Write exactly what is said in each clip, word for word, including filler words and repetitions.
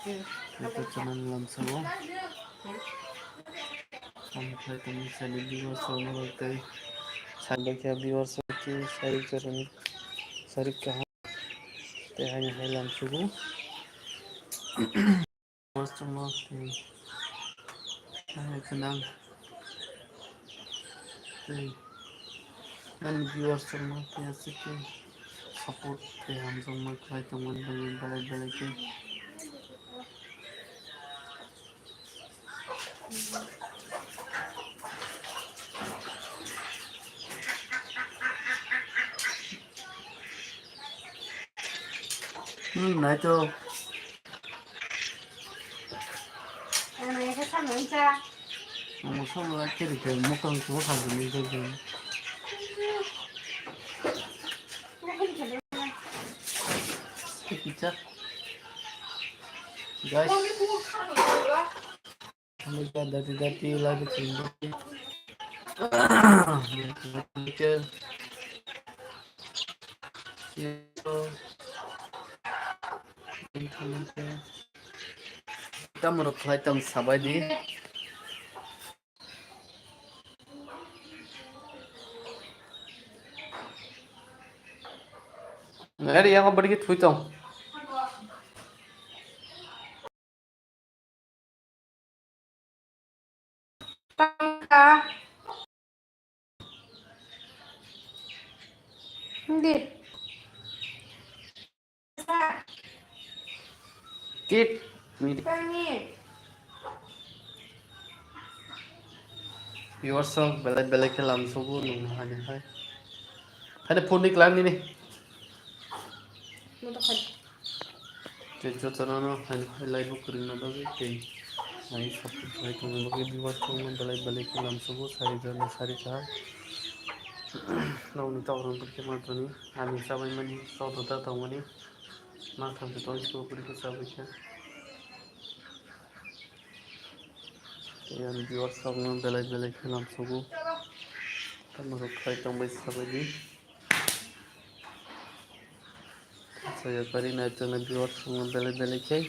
Kaitor channel lamsao. Tamo khlai tongmani sani viewers rok no tei sani khe viewers rok tei sari choroni sari kaham tei haino hai lamsugo. Viewers rok no tei haino khe nang tei ani viewers rok no tei aswk khe support tei hamjakma khlai tongmani bagwi belai belai khe. Hmm, nai to. Ang nai khe samung cha. Ang samung lai khe rikhe mokang tuwa kha bini jai jai. Nai khe rikhe. Kisa. Guys. Dati dati live stream. Tamo rok khlai tong sabai di. Nari yang beri thui tong. Tangka. Hindi. Kit. Tangi. Viewers rok belai belai khe lamsogo nung hani hai. Hani phone ni klang nini. Mo to khai. Tei jotono no hai hai live o kwrwngna bagwi tei hai support khlai tongna bagwi viewers rokno belai belai khe lamsogo sari jani sari kaham. Nokni tokrom khe ma toni ani chabai mani chokda da tongmani ma thang se tong siko kwrwi khe chabai khe. Tei ani viewers rokno belai belai khe lamsogo tamo rok khlai tongbai sabai di. Saya kari nai tongna viewers rokno belai belai khe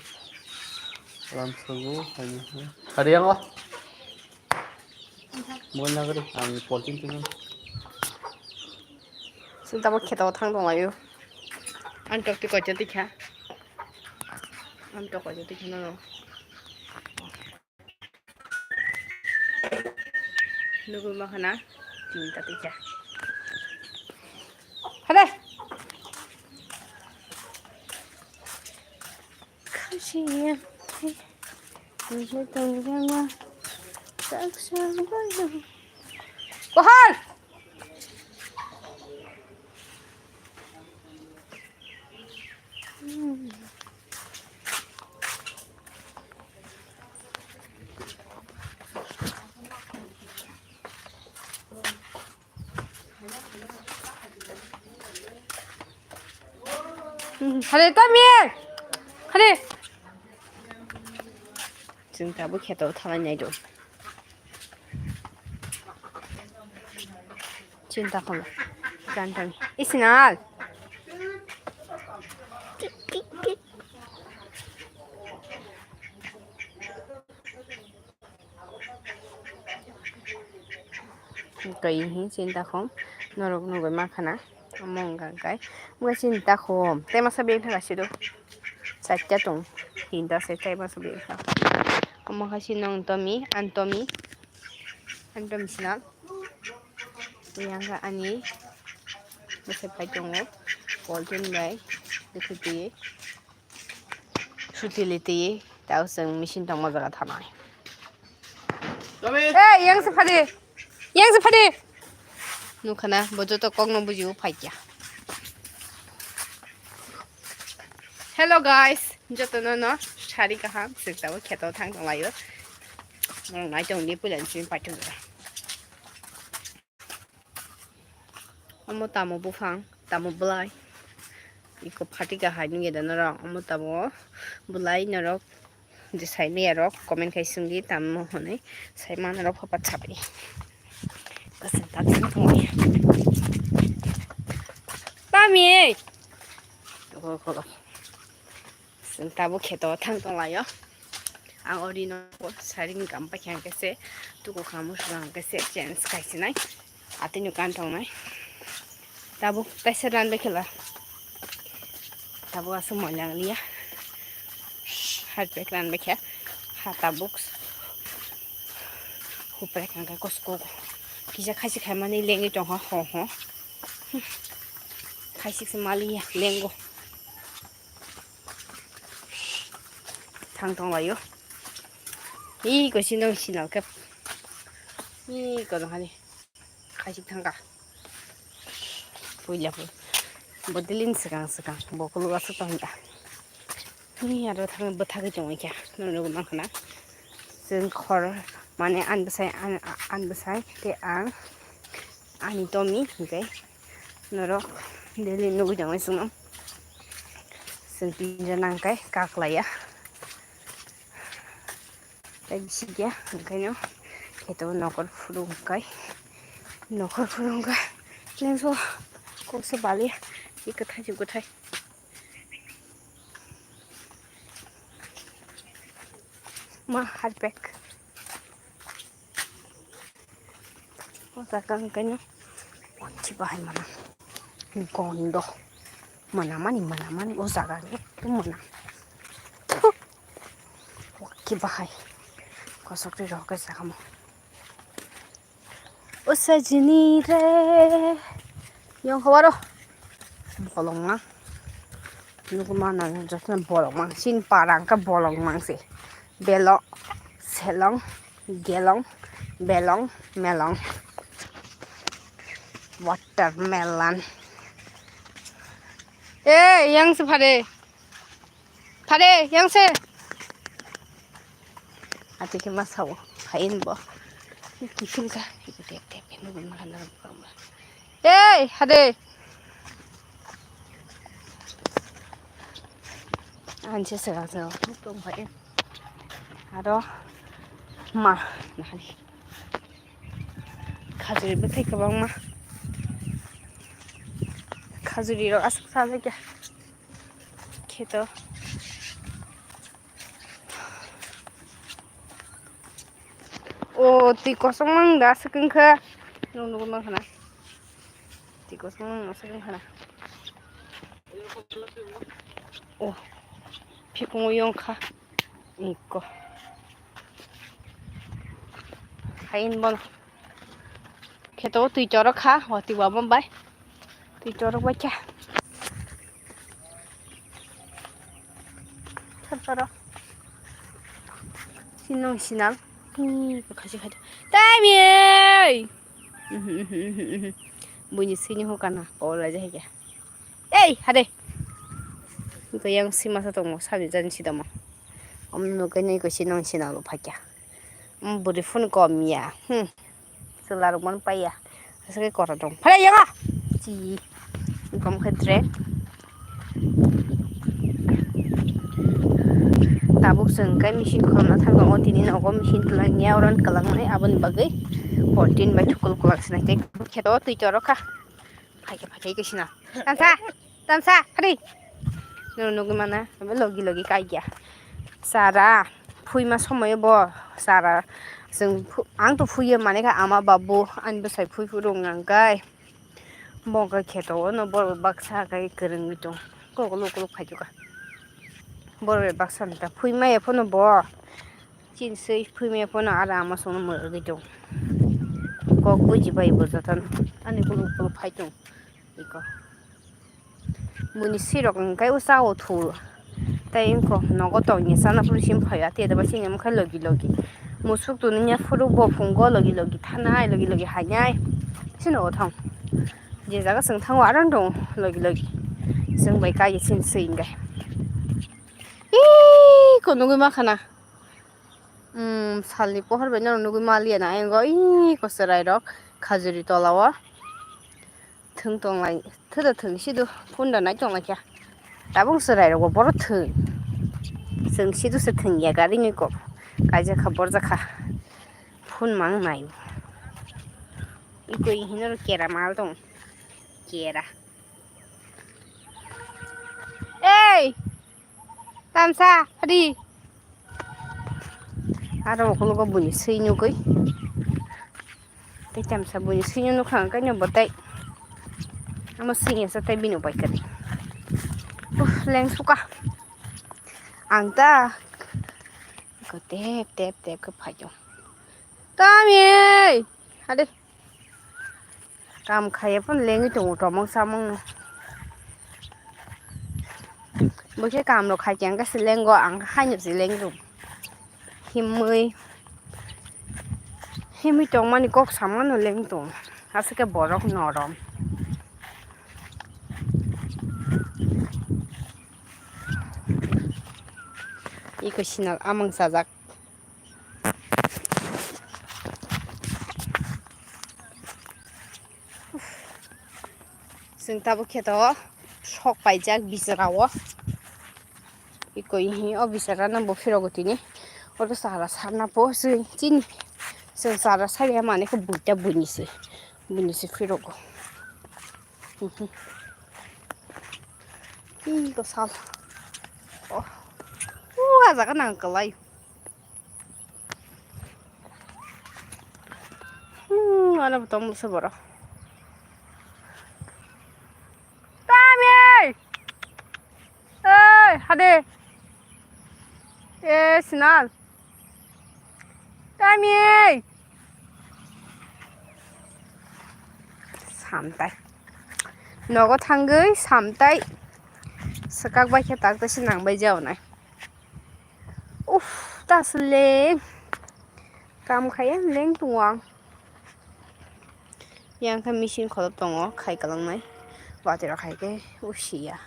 lamsogo. Hari yang lah. Mobile nagari ang polting tingin. Sini tamo kheto thang tong layo. Ang tok ti koicha tikha. Ang tok koicha tikha no. Nugui ma khana tinta tikha. Hade. Khasiya. Nugui tong jangwa. Saksa bayo. Kohal. Hare, come here. Hare. Chwng tabuk kheto thalai nai do. Chinta kholo. Gantang. Isinal. Kai hi chinta khom. Norok nugui makhana. Omo wngkha khe, wngkha chini takhum, tei masa beng thangkha sido. Chaita tong, tinta se tei masa beng thangkha. Omo khe chini nong tomi, ang tomi, ang tomi sinal. Yang khe ani bwsai pai tongo, polten bai, dukhu twi. Sutili twi tao chwng machine tongma jaga thanai. Hey, yang se phadi. Yang se phadi. Nukhana bo joto kokno bujiu phaikya. Hello guys, joto no no sari kaham sik tabo kheto thang tong layo. Nai tong ni pulan chin pai tong. Omo tamo buphang, tamo bwlai. Iko phatika hai nungya da norok. Omo tamo bwlai norok. Je sai maya rok comment khai sungdi tamo hwnwi sai man rok phapat sabai. Kasing tak sing thongwi. Tami. Toko kolo. Chwng tabuk kheto thang tonglaio. Ang o rino saring kam paikha hwnkhe se tuku kha musuk hwnkhe se change kaisinai. Atwino kan tongnai. Tabuk taisa ran bai khela. Tabuk aswk moila wngya. Harpek ran bai kha. Ha tabuk. Huprek hwnkhe kosko. Kisa khaisi khaimani lengwi tongkha ho ho. Khaisik se maliya lengo. Thang tonglaio. Iko sino sinal khe. Iko no hani. Khaisik thangkha. Puila pui. Bodilin swkang swkang. Bokolo aswk tongya. Ni aro thang bwthagwi tongwi kha. Nono nugwi mankha na. Chwng khor mane ani bwsai, ani, ani bwsai tei ang ani tomi hwnkhe norok daily nugwi tongwi chwngno. Chwng pinsa nangkhe kaklaiya. Tei bisi khe hwnkhaino kheto nokol phuru hwnkhe nokol phuru hwnkhe lengso kokse bali kwthai se kwthai. Ma harpek. O jaga hwnkhaino wakhi bahai mana. Gondo. Mana mani, mana mani. O jaga ekdom mana. Thuk. Wakhi bahai. Kosok ri rok khe sakamo. O sajini re. Yong hawaro. Bolong mang. Nuguma na jotna bolong mang. Sin parang ka bolong mang se. Belo. Selong. Gelong, belong, melong. Watermelon. Eh, yang se phade. Phade, yang se. Ati ke masao, phain bo. Kisin ka, tep tep, nugul makan dalam. Ei, hade. Anse sega sega tong pai. Aro ma nahani. Khajuri bwthai kwbangma. Khajuri rok aswk sajak ya. Kheto. O twi kosong mang da swkang kha. Nung nugwi mankha na. Twi kosong mang swkang kha na. O. Phikungo yong kha. Iko. Hain bon. Kheto twi chorok kha, o twi wabom bai. Twi chorok bai kha. Thar chorok. Sinong sinal. Hi, khachi khachi. Tai mi ei! Buini sini hokana. O lai jai kha. Ei, hade. Iko yang si masa tongmo, sani jani si tongmo. Om nukai nai ko sinong sinal phakya. Om buri phone kom ya. Hmm. Chwla rok man paiya. Aswk khe kora dong. Phalai yanga. Chi. Kom khe tre. Tabuk chwng khe machine khorokna thang tongo. Tini nogo machine twlang ya, oran kwlangmani aboni bagwi. Fourteen bai thukul kwlak sinai tei kheto twi chorok kha. Phaikhe phaikhe khe sina. Tansa. Tansa, phari. Nung nugwi mana, logi logi kaikya. Chara, phuima somoyo bo chara. Chwng phu-, ang to phuiyo mane kha ama babu, ani bwsai phui phuru wng ang kai. Bo khe kheto ono bor baksa kai kwrwngwi tong. Kok luk luk phaijuka. Bor bai baksa nta phuimaya phano bo. Chini swi phuimaya phano ara ama songno mwrwgwi tong. Kok buji bai bo jotono. Ani kuluk kuluk phai tong. Iko. Buni sirok hwnkhe o cha o thu. Tei wngkha nogo tongya chana phuru simi phaiya, tei daba chini omo khe logi logi. Musuk tuni ya phuru bo phungo logi logi thanai, logi logi hainai. Chini o thang. Je jaga chwng thango aro dong logi logi. Chwng bai kaiye chini swi hwnkhe. Ih, ko nugwi mankha na. Umm, salni pohor bai no nugwi maliya na, ayang go, ih, ko chwrai rok khajuri tola o. Thwng tonglai, thwda thwng sidu phunda nai tonglaikha. Tabuk chwrai rok bo boro thwng. Chwng sidu se thwngya gari ni kok. Kaijak kha, borjak kha. Phun mang nai. Ikoi hino kera mal tong. Kera. Ei! Tamsa, ri. Aro ukhulgo buini swi nugwi. Tei tamsa buini swi nukha hwnkhe no bo tei. Amo swi ya sa tei bini upai kwrwi. Uh, leng suka. Ang ta. Ko tep, tep, tep khe phai tong. Tami! Hade. Kam khaiya phano lengwi tongo tomong samong no. Bo khe kam rok khai khe ang khe se lengo, ang khe haino se leng rw. Himwi, himwi tongmani kok samano leng tong. Aswk khe borok norom. Iko sinal amang sajak. Chwng tabuk khe to sok paijak bisra o. Ikoi hi o bisra no bo phirogo tini. Oro chara sarna po chwng chini. Chwng chara sariya mani khe buita buini se. Buini se phirogo. Mhm. Ih, ko sal. Oh. Uh, a jaga nang kalai. Hmm, ana botong musa boro. Tami! Oi, hade. Eh, Sinal. Tami! Samtai. Nogo thangwi samtai. Swkak bai khe tak tei se nang bai jaonai. Uff, ta se leng. Kam khaiya leng tongo ang. Yang khe machine kholop tongo, khai kwlangnai. Watwi rok hai khe usiya.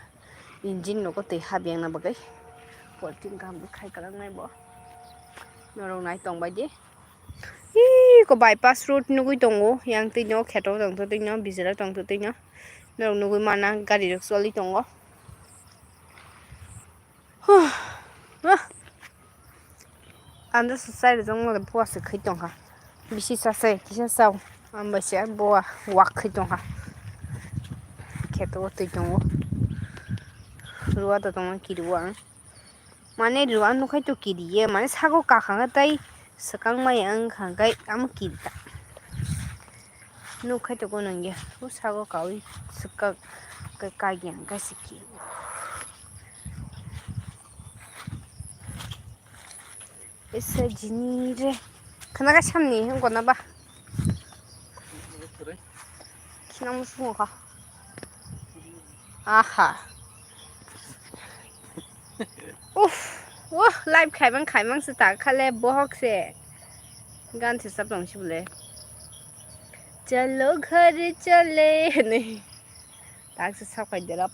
Engine nogo twi hap yang na bagwi. Poultry kaham khai kwlangnai bo. Norok nai tong bai di. Ih, ko bypass road nugwi tongo. Yang twi no kheto tong twi no, bijra tong twi no. Norok nugwi mana gari rok choli tongo. Huh. Huh. Ando se chai rijak mole bua se khai tongkha. Bisi sa se kisa sao. Ambai se bua wak khai tongkha. Kheto twi tongo. Rua da tongo kirio ang. Mane rua nukhai to kiriye. Mane sago kakha khe tai swkang maya wngkha khe amo kirita. Nukhai to kono ya. O sago kawi swkang khe kagi ang khe siki. Esa jini re. Khana ka samni hwn kona ba. Khina musu kha. Aha. Uff, uff, live khaimang khaimang se ta khale bohok se. Gan se sap tong si bole. Chalo ghar chale hinwi. Tak se sap khai derap.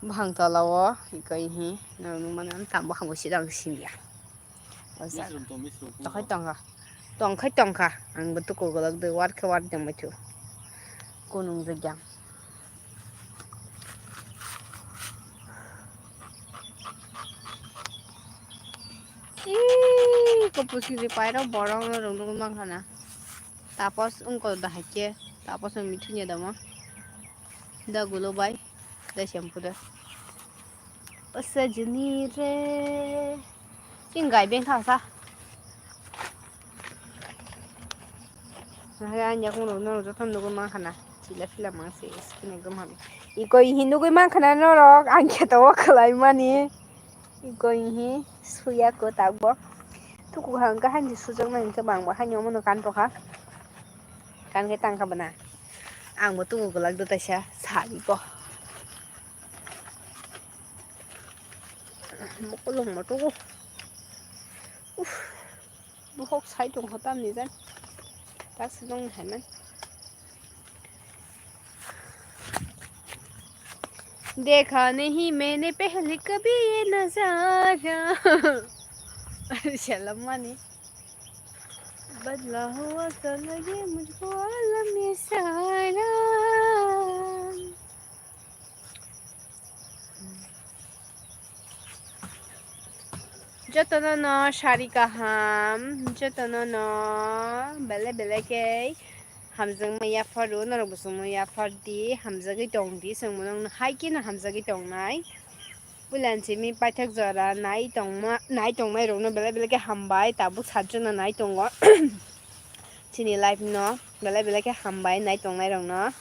Buphang tola o, ikoi hi, norok nukmani, ang tang buphang bo sida ang siniya. Tokhai tongkha. Tongkhai tongkha. Ang bo tuku golok de, war khe war de muitu. Kunung de jang. Ih, kopor siri pairo borok no rung rung mang khana. Tapos ungkol dahai khe, tapos no mithinya damo. Da gulo bai, da shampoo da. O sajni re. Ching gai beng kha sa. Nahai ang yakung rok no joto nugwi man khana. Chila phila mang se skin ekdom hamya. Ikoi hi nugwi man khana norok ang khe to o khlai mani. Ikoi hi suya ko takbo. Tuku hang ka hanji sujak nang khe bang bo hanyo mono kan to kha. Kan khe tang kha bana. Ang bo tuku gwlak do taisa sari ko. Mokolong mo tuku. Uff. Bohok sai tongkha tamni jan. Tak se nong hai man. Dekha nahi maine pehli kabhi ye nazara. Shalam mani. Badla hua sa lage mujhko alam ye sara. Jotono no sari kaham, jotono no bele bele khe hamjakma yapharo, norok bo chwngno yaphardi, hamjagwi tongdi, chwngbo nokno hai kheno hamjagwi tongnai. Puila simi paithak jora nai tongma, nai tongnai rokno belai belai khe hambai, tabuk sat jona nai tongo. Chini live no belai belai khe hambai nai tongnai rokno.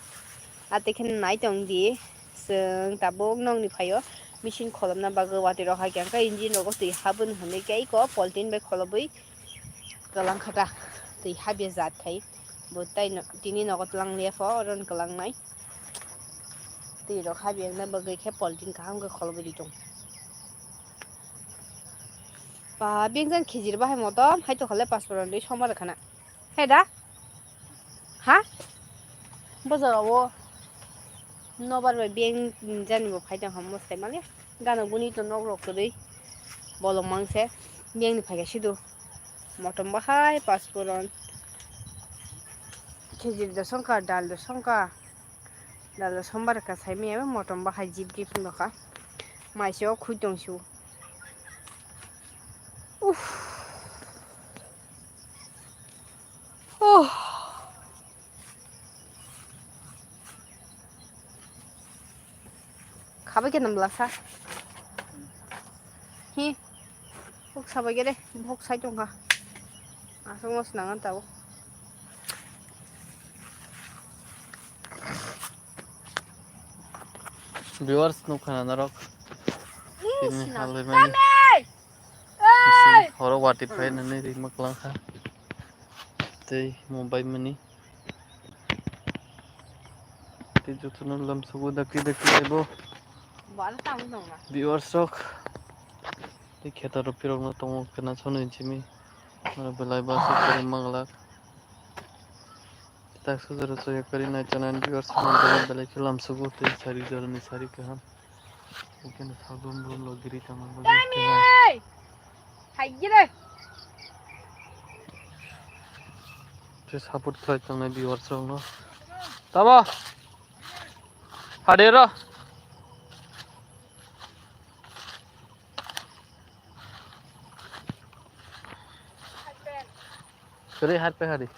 Atwi kheno nai tong di, chwng tabuk nokni phaio machine kholopna bagwi watwi rok hai khe engkhe engine rogo twi habwni hwnwi khe iko polythene bai kholobwi kwlang kha ta, twi habya jat khai bo tai no, tini nogo twlang liya pho oro ni kwlangnai. Twi rok habya wngna bagwi khe polythene kaham khe kholobwi ri tong. Ba, beng jani khejir bahai motom hai tongkha le pasporon twi sombar khana. He da? Ha? Bo jora o nobar bai beng jani bo phai tong ham mo sai male. Gana guni to nok rok kwrwi bolong mang se beng ni phai khe sidu. Motom bahai pasporon. Khejir da songkha, dal da songkha. Dal da sombar kha sai maya motom bahai jip jip wngkha. Mai se o khui tong su. Uff. Oh. Khabai khe nang bwlasa. Hi. Bok sabai khe de, bok sai tongkha. Aswk no swnam ang tabuk. Viewers nukha na norok. Tini halwi mani. Bising horo watwi phai nani ri mwklang kha. Tei mumbai mani. Tei jotono lamsugo dakti dakti laibo. Viewers rok. Tei kheto rok phirok no tongo kena sono hinchimi. Belai ba se kwrwi manglak. Tak sujaro soya kwrwi nai chana viewers rok belai khe lamsugo tei sari jorani sari kaham. Ekeno sabrum brum lo giri tongma bagwi. Tei support khlai tongnai viewers rokno. Tamo. Hadero. Kwrwi harpe hari.